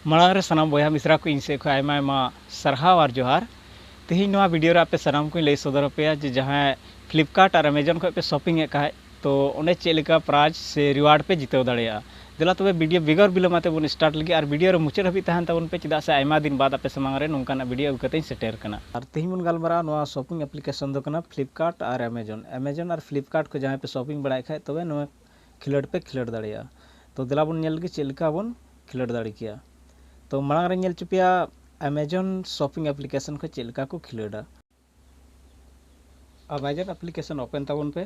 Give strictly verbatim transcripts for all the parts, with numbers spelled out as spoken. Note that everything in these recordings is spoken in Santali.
ᱢᱟᱲᱟᱝ ᱨᱮ ᱥᱟᱱᱟᱢ ᱵᱚᱭᱦᱟ ᱢᱤᱥᱨᱟ ᱠᱚ ᱤᱧ ᱥᱮᱫ ᱠᱷᱚᱱ ᱟᱭᱢᱟ ᱟᱭᱢᱟ ᱥᱟᱨᱦᱟᱣ ᱟᱨ ᱡᱚᱦᱟᱨ᱾ ᱛᱮᱦᱮᱧ ᱱᱚᱣᱟ ᱵᱷᱤᱰᱤᱭᱳ ᱨᱮ ᱟᱯᱮ ᱥᱟᱱᱟᱢ ᱠᱚᱧ ᱞᱟᱹᱭ ᱥᱚᱫᱚᱨ ᱟᱯᱮᱭᱟ ᱡᱮ ᱡᱟᱦᱟᱸᱭ ᱯᱷᱞᱤᱯᱠᱟᱨᱴ ᱟᱨ ᱟᱢᱟᱡᱚᱱ ᱠᱷᱚᱱ ᱯᱮ ᱥᱚᱯᱤᱝ ᱮᱫ ᱠᱷᱟᱡ, ᱛᱚ ᱚᱸᱰᱮ ᱪᱮᱫ ᱞᱮᱠᱟ ᱯᱨᱟᱭᱤᱡᱽ ᱥᱮ ᱨᱤᱣᱟᱨᱰ ᱯᱮ ᱡᱤᱛᱟᱹᱣ ᱫᱟᱲᱮᱭᱟᱜᱼᱟ᱾ ᱫᱮᱞᱟ ᱛᱚᱵᱮ ᱵᱷᱤᱰᱤᱭᱳ ᱵᱮᱜᱚᱨ ᱵᱤᱞᱚᱢ ᱟᱛᱮ ᱵᱚᱱ ᱥᱴᱟᱨᱴ ᱞᱮᱜᱮ ᱟᱨ ᱵᱷᱤᱰᱤᱭᱳ ᱨᱮ ᱢᱩᱪᱟᱹᱫ ᱦᱟᱹᱵᱤᱡ ᱛᱟᱦᱮᱱ ᱛᱟᱵᱚᱱ ᱯᱮ, ᱪᱮᱫᱟᱜ ᱥᱮ ᱟᱭᱢᱟ ᱫᱤᱱ ᱵᱟᱫ ᱟᱯᱮ ᱥᱟᱢᱟᱝ ᱨᱮ ᱱᱚᱝᱠᱟᱱᱟᱜ ᱵᱷᱤᱰᱤᱭᱳ ᱟᱹᱜᱩ ᱠᱟᱛᱮᱧ ᱥᱮᱴᱮᱨ ᱠᱟᱱᱟ᱾ ᱟᱨ ᱛᱮᱦᱮᱧ ᱵᱚᱱ ᱜᱟᱞᱢᱟᱨᱟᱣᱟ ᱱᱚᱣᱟ ᱥᱚᱯᱤᱝ ᱟᱯᱞᱤᱠᱮᱥᱚᱱ ᱫᱚ ᱠᱟᱱᱟ ᱯᱷᱞᱤᱯᱠᱟᱨᱴ ᱟᱨ ᱟᱢᱟᱡᱚᱱ᱾ ᱟᱢᱟᱡᱚᱱ ᱟᱨ ᱯᱷᱞᱤᱯᱠᱟᱨᱴ ᱠᱷᱚᱱ ᱡᱟᱦᱟᱸᱭ ᱯᱮ ᱥᱚᱯᱤᱝ ᱵᱟᱲᱟᱭᱮᱫ ᱠᱷᱟᱡ, ᱛᱚᱵᱮ ᱱᱚᱣᱟ ᱠᱷᱮᱞᱳᱰ ᱯᱮ ᱠᱷᱮᱞᱳᱰ ᱫᱟᱲᱮᱭᱟᱜᱼᱟ᱾ ᱛᱚ ᱫᱮᱞᱟ ᱵᱚᱱ ᱧᱮᱞ ᱞᱮᱜᱮ ᱪᱮᱫ ᱞᱮᱠᱟ ᱵᱚᱱ ᱠᱷᱮᱞᱳᱰ ᱫᱟᱲᱮ ᱠᱮᱭᱟ᱾ ᱛᱚ ᱢᱟᱲᱟᱝ ᱨᱮ ᱧᱮᱞ ᱦᱚᱪᱚ ᱯᱮᱭᱟ ᱟᱢᱟᱡᱚᱱ ᱥᱚᱯᱤᱝ ᱟᱯᱞᱤᱠᱮᱥᱚᱱ ᱠᱷᱚᱱ ᱪᱮᱫ ᱞᱮᱠᱟ ᱠᱚ ᱠᱷᱮᱞᱳᱰᱟ᱾ ᱟᱢᱟᱡᱚᱱ ᱟᱯᱞᱤᱠᱮᱥᱚᱱ ᱳᱯᱮᱱ ᱛᱟᱵᱚᱱ ᱯᱮ᱾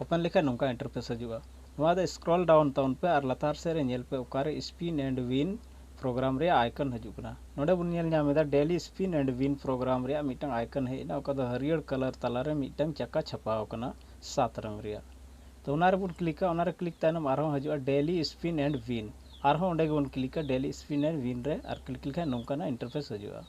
ᱳᱯᱮᱱ ᱞᱮᱠᱷᱟᱱ ᱱᱚᱝᱠᱟ ᱤᱱᱴᱟᱨᱯᱷᱮᱥ ᱦᱤᱡᱩᱜᱼᱟ᱾ ᱱᱚᱣᱟ ᱫᱚ ᱥᱠᱨᱚᱞ ᱰᱟᱣᱩᱱ ᱛᱟᱵᱚᱱ ᱯᱮ ᱟᱨ ᱞᱟᱛᱟᱨ ᱥᱮᱫ ᱨᱮ ᱧᱮᱞ ᱯᱮ ᱚᱠᱟᱨᱮ ᱥᱯᱤᱱ ᱮᱱᱰ ᱣᱤᱱ ᱯᱨᱳᱜᱨᱟᱢ ᱨᱮᱭᱟᱜ ᱟᱭᱠᱚᱱ ᱦᱤᱡᱩᱜ ᱠᱟᱱᱟ᱾ ᱱᱚᱰᱮ ᱵᱚᱱ ᱧᱮᱞ ᱧᱟᱢ ᱮᱫᱟ ᱰᱮᱞᱤ ᱥᱯᱤᱱ ᱮᱱᱰ ᱣᱤᱱ ᱯᱨᱳᱜᱨᱟᱢ ᱨᱮᱭᱟᱜ ᱢᱤᱫᱴᱟᱝ ᱟᱭᱠᱚᱱ ᱦᱮᱡ ᱮᱱᱟ, ᱚᱠᱟ ᱫᱚ ᱦᱟᱹᱨᱭᱟᱹᱲ ᱠᱟᱞᱟᱨ ᱛᱟᱞᱟᱨᱮ ᱢᱤᱫᱴᱟᱝ ᱪᱟᱠᱟ ᱪᱷᱟᱯᱟᱣ ᱟᱠᱟᱱᱟ ᱥᱟᱛ ᱨᱚᱝ ᱨᱮᱭᱟᱜ᱾ ᱛᱚ ᱚᱱᱟ ᱨᱮᱵᱚᱱ ᱠᱞᱤᱠᱟ, ᱚᱱᱟ ᱨᱮ ᱠᱞᱤᱠ ᱛᱟᱭᱱᱚᱢ ᱟᱨᱦᱚᱸ ᱦᱤᱡᱩᱜᱼᱟ ᱰᱮᱞᱤ ᱥᱯᱤᱱ ᱮᱱᱰ ᱣᱤᱱ᱾ ᱟᱨᱦᱚᱸ ᱚᱸᱰᱮ ᱜᱮᱵᱚᱱ ᱠᱞᱤᱠᱟ, ᱰᱮᱞᱤ ᱥᱯᱤᱱ ᱮᱱᱰ ᱣᱤᱱ ᱨᱮ ᱟᱨ ᱠᱞᱤᱠ ᱞᱮᱠᱷᱟᱱ ᱱᱚᱝᱠᱟᱱᱟᱜ ᱤᱱᱴᱟᱨᱯᱷᱮᱥ ᱦᱤᱡᱩᱜᱼᱟ᱾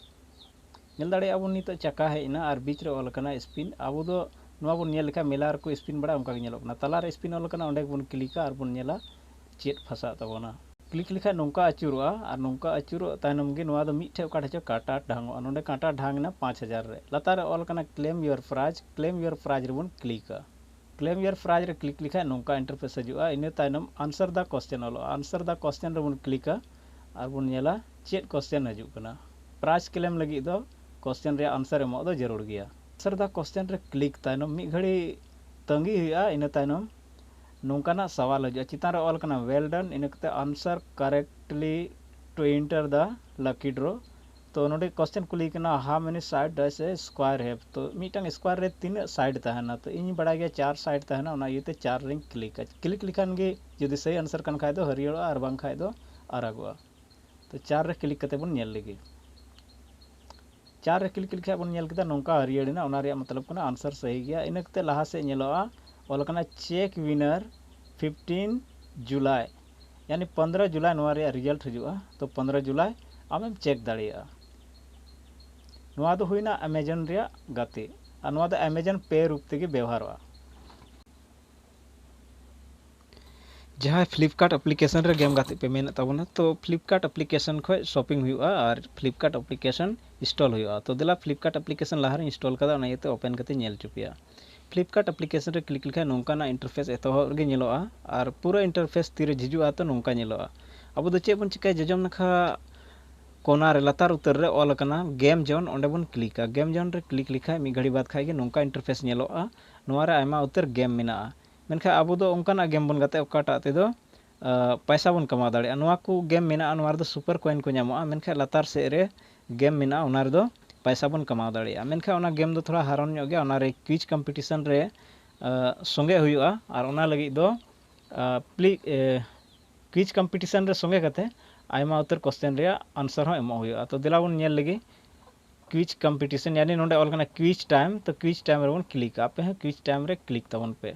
ᱧᱮᱞ ᱫᱟᱲᱮᱭᱟᱜᱼᱟ ᱵᱚᱱ ᱱᱤᱛᱚᱜ ᱪᱟᱠᱟ ᱦᱮᱡ ᱮᱱᱟ ᱟᱨ ᱵᱤᱪ ᱨᱮ ᱚᱞ ᱟᱠᱟᱱᱟ ᱥᱯᱤᱱ᱾ ᱟᱵᱚ ᱫᱚ ᱱᱚᱣᱟ ᱵᱚᱱ ᱧᱮᱞ ᱞᱮᱠᱷᱟᱱ ᱢᱮᱞᱟ ᱨᱮᱠᱚ ᱥᱯᱤᱱ ᱵᱟᱲᱟᱭᱟ, ᱚᱱᱠᱟ ᱜᱮ ᱧᱮᱞᱚᱜ ᱠᱟᱱᱟ᱾ ᱛᱟᱞᱟᱨᱮ ᱥᱯᱤᱱ ᱚᱞ ᱟᱠᱟᱱᱟ, ᱚᱸᱰᱮ ᱜᱮᱵᱚᱱ ᱠᱞᱤᱠᱟ ᱟᱨ ᱵᱚᱱ ᱧᱮᱞᱟ ᱪᱮᱫ ᱯᱷᱟᱥᱟᱜ ᱛᱟᱵᱚᱱᱟ᱾ ᱠᱞᱤᱠ ᱞᱮᱠᱷᱟᱱ ᱱᱚᱝᱠᱟ ᱟᱹᱪᱩᱨᱚᱜᱼᱟ ᱟᱨ ᱱᱚᱝᱠᱟ ᱟᱹᱪᱩᱨᱚᱜ ᱛᱟᱭᱱᱚᱢ ᱜᱮ ᱱᱚᱣᱟ ᱫᱚ ᱢᱤᱫ ᱴᱷᱮᱡ ᱚᱠᱟ ᱴᱷᱮᱡ ᱪᱚ ᱠᱟᱸᱴᱟ ᱰᱷᱟᱝᱚᱜᱼᱟ᱾ ᱱᱚᱰᱮ ᱠᱟᱸᱴᱟ ᱰᱷᱟᱝ ᱮᱱᱟ ᱯᱟᱸᱪ ᱦᱟᱡᱟᱨ ᱨᱮ᱾ ᱞᱟᱛᱟᱨ ᱨᱮ ᱚᱞ ᱟᱠᱟᱱᱟ claim your prize, claim your prize ᱨᱮᱵᱚᱱ ᱠᱞᱤᱠᱟ᱾ Claim your prize ᱨᱮ ᱠᱞᱤᱠ ᱞᱮᱠᱷᱟᱱ ᱱᱚᱝᱠᱟ ᱤᱱᱴᱟᱨᱯᱷᱮᱥ ᱦᱤᱡᱩᱜᱼᱟ᱾ ᱤᱱᱟᱹ ᱛᱟᱭᱱᱚᱢ answer the question ᱚᱞᱚᱜᱼᱟ᱾ Answer the question ᱨᱮᱵᱚᱱ ᱠᱞᱤᱠᱟ ᱟᱨ ᱵᱚᱱ ᱧᱮᱞᱟ ᱪᱮᱫ ᱠᱚᱥᱪᱮᱱ ᱦᱤᱡᱩᱜ ᱠᱟᱱᱟ᱾ ᱯᱨᱟᱭᱤᱡᱽ ᱠᱞᱮᱢ ᱞᱟᱹᱜᱤᱫ ᱫᱚ ᱠᱚᱥᱪᱮᱱ ᱨᱮᱭᱟᱜ ᱟᱱᱥᱟᱨ ᱮᱢᱚᱜ ᱫᱚ ᱡᱟᱹᱨᱩᱲ ᱜᱮᱭᱟ᱾ Answer the question ᱨᱮ ᱠᱞᱤᱠ ᱛᱟᱭᱱᱚᱢ ᱢᱤᱫ ᱜᱷᱟᱹᱲᱤ ᱛᱟᱺᱜᱤ ᱦᱩᱭᱩᱜᱼᱟ᱾ ᱤᱱᱟᱹ ᱛᱟᱭᱱᱚᱢ ᱱᱚᱝᱠᱟᱱᱟᱜ ᱥᱟᱣᱟᱞ ᱦᱤᱡᱩᱜᱼᱟ, ᱪᱮᱛᱟᱱ ᱨᱮ ᱚᱞ ᱠᱟᱱᱟ well done, ᱤᱱᱟᱹ ᱠᱟᱛᱮ answer correctly to enter the lucky draw᱾ ᱛᱚ ᱱᱚᱰᱮ ᱠᱚᱥᱪᱮᱱ ᱠᱩᱞᱤ ᱠᱟᱱᱟ, how many side does a square have? ᱛᱚ ᱢᱤᱫᱴᱟᱝ ᱥᱠᱚᱭᱟᱨ ᱨᱮ ᱛᱤᱱᱟᱹᱜ ᱥᱟᱭᱤᱰ ᱛᱟᱦᱮᱱᱟ? ᱛᱚ ᱤᱧ ᱵᱟᱲᱟᱭ ᱜᱮᱭᱟ ᱪᱟᱨ ᱥᱟᱭᱤᱰ ᱛᱟᱦᱮᱱᱟ, ᱚᱱᱟ ᱤᱭᱟᱹᱛᱮ ᱪᱟᱨ ᱨᱮᱧ ᱠᱞᱤᱠᱟ᱾ ᱠᱞᱤᱠ ᱞᱮᱠᱷᱟᱱ ᱜᱮ ᱡᱩᱫᱤ ᱥᱟᱹᱦᱤ ᱟᱱᱥᱟᱨ ᱠᱟᱱ ᱠᱷᱟᱡ ᱫᱚ ᱦᱟᱹᱨᱭᱟᱹᱲᱚᱜᱼᱟ ᱟᱨ ᱵᱟᱝᱠᱷᱟᱡ ᱫᱚ ᱟᱨᱟᱜᱚᱜᱼᱟ᱾ ᱛᱚ ᱪᱟᱨ ᱨᱮ ᱠᱞᱤᱠ ᱠᱟᱛᱮ ᱵᱚᱱ ᱧᱮᱞ ᱞᱮᱜᱮ᱾ ᱪᱟᱨ ᱨᱮ ᱠᱞᱤᱠ ᱞᱮᱠᱷᱟᱡ ᱵᱚᱱ ᱧᱮᱞ ᱠᱮᱫᱟ ᱱᱚᱝᱠᱟ ᱦᱟᱹᱨᱭᱟᱹᱲ ᱮᱱᱟ, ᱚᱱᱟ ᱨᱮᱭᱟᱜ ᱢᱚᱛᱞᱚᱵ ᱠᱟᱱᱟ ᱟᱱᱥᱟᱨ ᱥᱟᱹᱦᱤ ᱜᱮᱭᱟ᱾ ᱤᱱᱟᱹ ᱠᱟᱛᱮ ᱞᱟᱦᱟ ᱥᱮᱫ ᱧᱮᱞᱚᱜᱼᱟ ᱚᱞ ᱠᱟᱱᱟ check winner fifteen July, ᱭᱟᱱᱤ ᱯᱚᱱᱫᱽᱨᱚ ᱡᱩᱞᱟᱭ ᱱᱚᱣᱟ ᱨᱮᱭᱟᱜ ᱨᱮᱡᱟᱞᱴ ᱦᱤᱡᱩᱜᱼᱟ᱾ ᱛᱚ ᱯᱚᱱᱫᱽᱨᱚ ᱡᱩᱞᱟᱭ ᱟᱢᱮᱢ ᱪᱮᱠ ᱫᱟᱲᱮᱭᱟᱜᱼᱟ᱾ ᱱᱚᱣᱟ ᱫᱚ ᱦᱩᱭᱱᱟ ᱟᱢᱟᱡᱚᱱ ᱨᱮᱭᱟᱜ ᱜᱟᱛᱮ, ᱟᱨ ᱱᱚᱣᱟ ᱫᱚ ᱟᱢᱟᱡᱚᱱ ᱯᱮ ᱨᱩᱯ ᱛᱮᱜᱮ ᱵᱮᱣᱦᱟᱨᱚᱜᱼᱟ᱾ ᱡᱟᱦᱟᱸᱭ ᱯᱷᱞᱤᱯᱠᱟᱨᱴ ᱮᱯᱞᱤᱠᱮᱥᱚᱱ ᱨᱮ ᱜᱮᱢ ᱜᱟᱛᱮᱜ ᱯᱮ ᱢᱮᱱᱮᱫ ᱛᱟᱵᱚᱱᱟ, ᱛᱚ ᱯᱷᱞᱤᱯᱠᱟᱨᱴ ᱮᱯᱞᱤᱠᱮᱥᱚᱱ ᱠᱷᱚᱱ ᱥᱚᱯᱤᱝ ᱦᱩᱭᱩᱜᱼᱟ ᱟᱨ ᱯᱷᱞᱤᱯᱠᱟᱨᱴ ᱮᱯᱞᱤᱠᱮᱥᱚᱱ ᱤᱱᱥᱴᱚᱞ ᱦᱩᱭᱩᱜᱼᱟ᱾ ᱛᱚ ᱫᱮᱞᱟ, ᱯᱷᱞᱤᱯᱠᱟᱨᱴ ᱮᱯᱞᱤᱠᱮᱥᱚᱱ ᱞᱟᱦᱟᱨᱮᱧ ᱤᱱᱥᱴᱚᱞ ᱠᱟᱫᱟ, ᱚᱱᱟ ᱤᱭᱟᱹᱛᱮ ᱳᱯᱮᱱ ᱠᱟᱛᱮ ᱧᱮᱞ ᱦᱚᱪᱚ ᱯᱮᱭᱟ᱾ ᱯᱷᱞᱤᱯᱠᱟᱨᱴ ᱮᱯᱞᱤᱠᱮᱥᱚᱱ ᱨᱮ ᱠᱞᱤᱠ ᱞᱮᱠᱷᱟᱱ ᱱᱚᱝᱠᱟᱱᱟᱜ ᱤᱱᱴᱟᱨᱯᱷᱮᱥ ᱮᱛᱚᱦᱚᱵ ᱨᱮᱜᱮ ᱧᱮᱞᱚᱜᱼᱟ᱾ ᱟᱨ ᱯᱩᱨᱟᱹ ᱤᱱᱴᱟᱨᱯᱷᱮᱥ ᱛᱤᱨᱮ ᱡᱷᱤᱡᱩᱜᱼᱟ, ᱛᱚ ᱱᱚᱝᱠᱟ ᱧᱮᱞᱚᱜᱼᱟ᱾ ᱟᱵᱚ ᱫᱚ ᱪᱮᱫ ᱵᱚᱱ ᱪᱤᱠᱟᱹᱭᱟ? ᱡᱚᱡᱚᱢ ᱱᱟᱠᱷᱟ ᱠᱚᱱᱟ ᱨᱮ ᱞᱟᱛᱟᱨ ᱩᱛᱟᱹᱨ ᱨᱮ ᱚᱞ ᱟᱠᱟᱱᱟ ᱜᱮᱢ ᱡᱳᱱ, ᱚᱸᱰᱮ ᱵᱚᱱ ᱠᱞᱤᱠᱟ᱾ ᱜᱮᱢ ᱡᱳᱱ ᱨᱮ ᱠᱞᱤᱠ ᱞᱮᱠᱷᱟᱱ ᱢᱤᱫ ᱜᱷᱟᱹᱲᱤ ᱵᱟᱫᱽ ᱠᱷᱟᱱ ᱜᱮ ᱱᱚᱝᱠᱟ ᱤᱱᱴᱟᱨᱯᱷᱮᱥ ᱧᱮᱞᱚᱜᱼᱟ᱾ ᱱᱚᱣᱟ ᱨᱮ ᱟᱭᱢᱟ ᱩᱛᱟᱹᱨ ᱜᱮᱢ ᱢᱮᱱᱟᱜᱼᱟ, ᱢᱮᱱᱠᱷᱟᱱ ᱟᱵᱚ ᱫᱚ ᱚᱱᱠᱟᱱᱟᱜ ᱜᱮᱢ ᱵᱚᱱ ᱜᱟᱛᱮᱜᱼᱟ ᱚᱠᱟᱴᱟᱜ ᱛᱮᱫᱚ ᱟ, ᱯᱟᱭᱥᱟ ᱵᱚᱱ ᱠᱟᱢᱟᱣ ᱫᱟᱲᱮᱭᱟᱜᱼᱟ᱾ ᱱᱚᱣᱟ ᱠᱚ ᱜᱮᱢ ᱢᱮᱱᱟᱜᱼᱟ, ᱱᱚᱣᱟ ᱨᱮᱫᱚ ᱥᱩᱯᱟᱨ ᱠᱚᱭᱮᱱ ᱠᱚ ᱧᱟᱢᱚᱜᱼᱟ, ᱢᱮᱱᱠᱷᱟᱱ ᱞᱟᱛᱟᱨ ᱥᱮᱫ ᱨᱮ ᱜᱮᱢ ᱢᱮᱱᱟᱜᱼᱟ, ᱚᱱᱟ ᱨᱮᱫᱚ ᱯᱟᱭᱥᱟ ᱵᱚᱱ ᱠᱟᱢᱟᱣ ᱫᱟᱲᱮᱭᱟᱜᱼᱟ᱾ ᱢᱮᱱᱠᱷᱟᱱ ᱚᱱᱟ ᱜᱮᱢ ᱫᱚ ᱛᱷᱚᱲᱟ ᱦᱟᱨᱚᱱ ᱧᱚᱜ ᱜᱮᱭᱟ, ᱚᱱᱟ ᱨᱮ ᱠᱩᱭᱤᱡᱽ ᱠᱚᱢᱯᱤᱴᱤᱥᱚᱱ ᱨᱮ ᱟ, ᱥᱚᱸᱜᱮ ᱦᱩᱭᱩᱜᱼᱟ᱾ ᱟᱨ ᱚᱱᱟ ᱞᱟᱹᱜᱤᱫ ᱫᱚ ᱟ, ᱯᱞᱤ ᱮ, ᱠᱩᱭᱤᱡᱽ ᱠᱚᱢᱯᱤᱴᱤᱥᱚᱱ ᱨᱮ ᱥᱚᱸᱜᱮ ᱠᱟᱛᱮ ᱟᱭᱢᱟ ᱩᱛᱟᱹᱨ ᱠᱚᱥᱪᱮᱱ ᱨᱮᱭᱟᱜ ᱟᱱᱥᱟᱨ ᱦᱚᱸ ᱮᱢᱚᱜ ᱦᱩᱭᱩᱜᱼᱟ᱾ ᱛᱚ ᱫᱮᱞᱟ ᱵᱚᱱ ᱧᱮᱞ ᱞᱮᱜᱮ ᱠᱩᱭᱤᱡᱽ ᱠᱚᱢᱯᱤᱴᱤᱥᱚᱱ, ᱭᱟᱱᱤ ᱱᱚᱰᱮ ᱚᱞ ᱠᱟᱱᱟ ᱠᱩᱭᱤᱡᱽ ᱴᱟᱭᱤᱢ, ᱛᱚ ᱠᱩᱭᱤᱡᱽ ᱴᱟᱭᱤᱢ ᱨᱮᱵᱚᱱ ᱠᱞᱤᱠᱟ᱾ ᱟᱯᱮ ᱦᱚᱸ ᱠᱩᱭᱤᱡᱽ ᱴᱟᱭᱤᱢ ᱨᱮ ᱠᱞᱤᱠ ᱛᱟᱵᱚᱱ ᱯᱮ᱾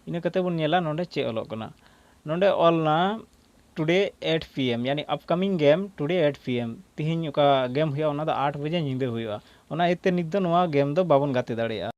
ᱤᱱᱟᱹ ᱠᱟᱛᱮ ᱵᱚᱱ ᱧᱮᱞᱟ ᱱᱚᱰᱮ ᱪᱮᱫ ᱚᱞᱚᱜ ᱠᱟᱱᱟ᱾ ᱱᱚᱰᱮ ᱚᱞ ᱱᱟ ᱴᱩᱰᱮ ᱮᱴ ᱯᱤ ᱮᱢ, ᱭᱟᱱᱤ ᱟᱯᱠᱟᱢᱤᱝ ᱜᱮᱢ ᱴᱩᱰᱮ ᱮᱴ ᱯᱤ ᱮᱢ, ᱛᱤᱦᱤᱧ ᱚᱠᱟ ᱜᱮᱢ ᱦᱩᱭᱩᱜᱼᱟ ᱚᱱᱟ ᱫᱚ ᱟᱴ ᱵᱟᱡᱮ ᱧᱤᱫᱟᱹ ᱦᱩᱭᱩᱜᱼᱟ᱾ ᱚᱱᱟ ᱤᱭᱟᱹᱛᱮ ᱱᱤᱛ ᱫᱚ ᱱᱚᱣᱟ ᱜᱮᱢ ᱫᱚ ᱵᱟᱵᱚᱱ ᱜᱟᱛᱮ ᱫᱟᱲᱮᱭᱟᱜᱼᱟ᱾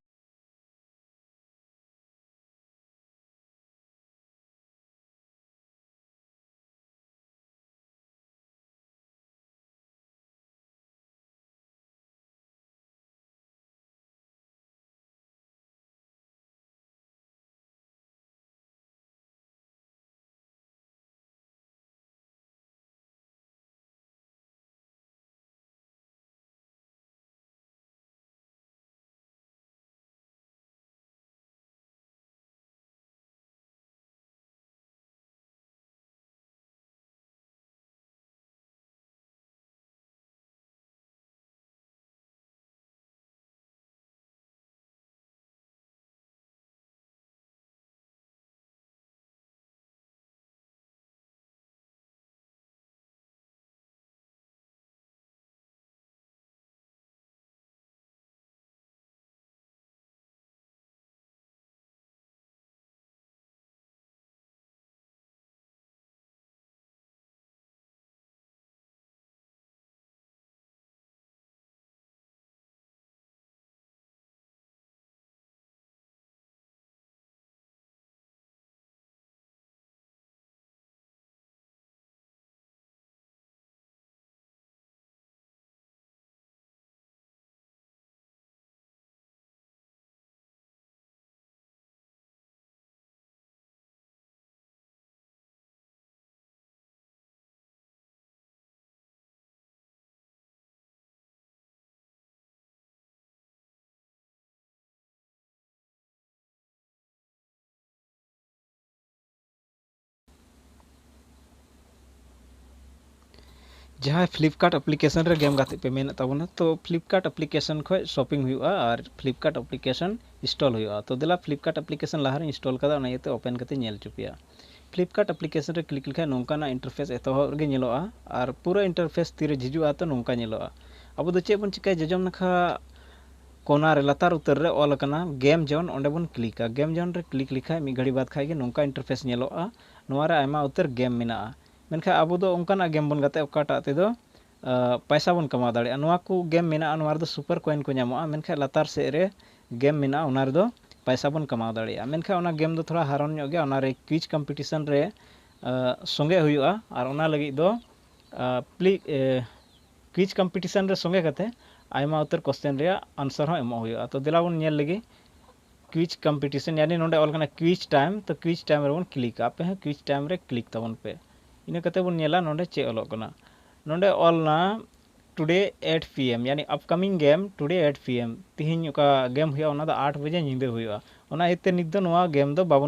ᱡᱟᱦᱟᱸᱭ Flipkart application ᱨᱮ ᱜᱮᱢ ᱜᱟᱛᱮᱜ ᱯᱮ ᱢᱮᱱᱮᱫ ᱛᱟᱵᱚᱱᱟ, ᱛᱚ Flipkart application ᱠᱷᱚᱱ ᱥᱚᱯᱤᱝ ᱦᱩᱭᱩᱜᱼᱟ ᱟᱨ Flipkart application install ᱦᱩᱭᱩᱜᱼᱟ᱾ ᱛᱚ ᱫᱮᱞᱟ, Flipkart application ᱞᱟᱦᱟᱨᱮᱧ install ᱠᱟᱫᱟ, ᱚᱱᱟ ᱤᱭᱟᱹᱛᱮ ᱳᱯᱮᱱ ᱠᱟᱛᱮ ᱧᱮᱞ ᱦᱚᱪᱚ ᱯᱮᱭᱟ᱾ Flipkart application ᱨᱮ ᱠᱞᱤᱠ ᱞᱮᱠᱷᱟᱱ ᱱᱚᱝᱠᱟᱱᱟᱜ ᱤᱱᱴᱟᱨᱯᱷᱮᱥ ᱮᱛᱚᱦᱚᱵ ᱨᱮᱜᱮ ᱧᱮᱞᱚᱜᱼᱟ ᱟᱨ ᱯᱩᱨᱟᱹ ᱤᱱᱴᱟᱨᱯᱷᱮᱥ ᱛᱤᱨᱮ ᱡᱷᱤᱡᱩᱜᱼᱟ, ᱛᱚ ᱱᱚᱝᱠᱟ ᱧᱮᱞᱚᱜᱼᱟ᱾ ᱟᱵᱚ ᱫᱚ ᱪᱮᱫ ᱵᱚᱱ ᱪᱤᱠᱟᱹᱭᱟ, ᱡᱚᱡᱚᱢ ᱱᱟᱠᱷᱟ ᱠᱚᱱᱟ ᱨᱮ ᱞᱟᱛᱟᱨ ᱩᱛᱟᱹᱨ ᱨᱮ ᱚᱞ ᱟᱠᱟᱱᱟ ᱜᱮᱢ ᱡᱳᱱ, ᱚᱸᱰᱮ ᱵᱚᱱ ᱠᱞᱤᱠᱟ᱾ ᱜᱮᱢ ᱡᱳᱱ ᱨᱮ ᱠᱞᱤᱠ ᱞᱮᱠᱷᱟᱱ ᱢᱤᱫ ᱜᱷᱟᱹᱲᱤ ᱵᱟᱫᱽ ᱠᱷᱟᱱ ᱜᱮ ᱱᱚᱝᱠᱟ ᱤᱱᱴᱟᱨᱯᱷᱮᱥ ᱧᱮᱞᱚᱜᱼᱟ᱾ ᱱᱚᱣᱟ ᱨᱮ ᱟᱭᱢᱟ ᱩᱛᱟᱹᱨ ᱜᱮᱢ ᱢᱮᱱᱟᱜᱼᱟ, ᱢᱮᱱᱠᱷᱟᱱ ᱟᱵᱚ ᱫᱚ ᱚᱱᱠᱟᱱᱟᱜ ᱜᱮᱢ ᱵᱚᱱ ᱜᱟᱛᱮᱜ ᱚᱠᱟᱴᱟᱜ ᱛᱮᱫᱚ ᱯᱟᱭᱥᱟ ᱵᱚᱱ ᱠᱟᱢᱟᱣ ᱫᱟᱲᱮᱭᱟᱜᱼᱟ᱾ ᱱᱚᱣᱟ ᱠᱚ ᱜᱮᱢ ᱢᱮᱱᱟᱜᱼᱟ, ᱱᱚᱣᱟ ᱨᱮᱫᱚ ᱥᱩᱯᱟᱨ ᱠᱚᱭᱮᱱ ᱠᱚ ᱧᱟᱢᱚᱜᱼᱟ, ᱢᱮᱱᱠᱷᱟᱱ ᱞᱟᱛᱟᱨ ᱥᱮᱫ ᱨᱮ ᱜᱮᱢ ᱢᱮᱱᱟᱜᱼᱟ, ᱚᱱᱟ ᱨᱮᱫᱚ ᱯᱟᱭᱥᱟ ᱵᱚᱱ ᱠᱟᱢᱟᱣ ᱫᱟᱲᱮᱭᱟᱜᱼᱟ᱾ ᱢᱮᱱᱠᱷᱟᱱ ᱚᱱᱟ ᱜᱮᱢ ᱫᱚ ᱛᱷᱚᱲᱟ ᱦᱟᱨᱚᱱ ᱧᱚᱜ ᱜᱮᱭᱟ, ᱚᱱᱟ ᱨᱮ ᱠᱩᱭᱤᱡᱽ ᱠᱚᱢᱯᱤᱴᱤᱥᱚᱱ ᱨᱮ ᱥᱚᱸᱜᱮ ᱦᱩᱭᱩᱜᱼᱟ᱾ ᱟᱨ ᱚᱱᱟ ᱞᱟᱹᱜᱤᱫ ᱫᱚ ᱯᱞᱤ ᱠᱩᱭᱤᱡᱽ ᱠᱚᱢᱯᱤᱴᱤᱥᱚᱱ ᱨᱮ ᱥᱚᱸᱜᱮ ᱠᱟᱛᱮ ᱟᱭᱢᱟ ᱩᱛᱟᱹᱨ ᱠᱚᱥᱪᱮᱱ ᱨᱮᱭᱟᱜ ᱟᱱᱥᱟᱨ ᱦᱚᱸ ᱮᱢᱚᱜ ᱦᱩᱭᱩᱜᱼᱟ᱾ ᱛᱚ ᱫᱮᱞᱟ ᱵᱚᱱ ᱧᱮᱞ ᱞᱮᱜᱮ ᱠᱩᱭᱤᱡᱽ ᱠᱚᱢᱯᱤᱴᱤᱥᱚᱱ, ᱭᱟᱱᱤ ᱱᱚᱰᱮ ᱚᱞ ᱠᱟᱱᱟ ᱠᱩᱭᱤᱡᱽ ᱴᱟᱭᱤᱢ, ᱛᱚ ᱠᱩᱭᱤᱡᱽ ᱴᱟᱭᱤᱢ ᱨᱮᱵᱚᱱ ᱠᱞᱤᱠᱟ᱾ ᱟᱯᱮ ᱦᱚᱸ ᱠᱩᱭᱤᱡᱽ ᱴᱟᱭᱤᱢ ᱨᱮ ᱠᱞᱤᱠ ᱛᱟᱵᱚᱱ ᱯᱮ᱾ ᱤᱱᱟᱹ ᱠᱟᱛᱮ ᱵᱚᱱ ᱧᱮᱞᱟ ᱱᱚᱰᱮ ᱪᱮᱫ ᱚᱞᱚᱜ ᱠᱟᱱᱟ᱾ ᱱᱚᱰᱮ ᱚᱞ ᱱᱟ today eight P M, ᱭᱟᱱᱤ upcoming game today eight P M, ᱛᱤᱦᱤᱧ ᱚᱠᱟ ᱜᱮᱢ ᱦᱩᱭᱩᱜᱼᱟ ᱚᱱᱟ ᱫᱚ ᱟᱴ ᱵᱟᱡᱮ ᱧᱤᱫᱟᱹ ᱦᱩᱭᱩᱜᱼᱟ᱾ ᱚᱱᱟ ᱤᱭᱟᱹᱛᱮ ᱱᱤᱛ ᱫᱚ ᱱᱚᱣᱟ ᱜᱮᱢ ᱫᱚ ᱵᱟᱵᱚᱱ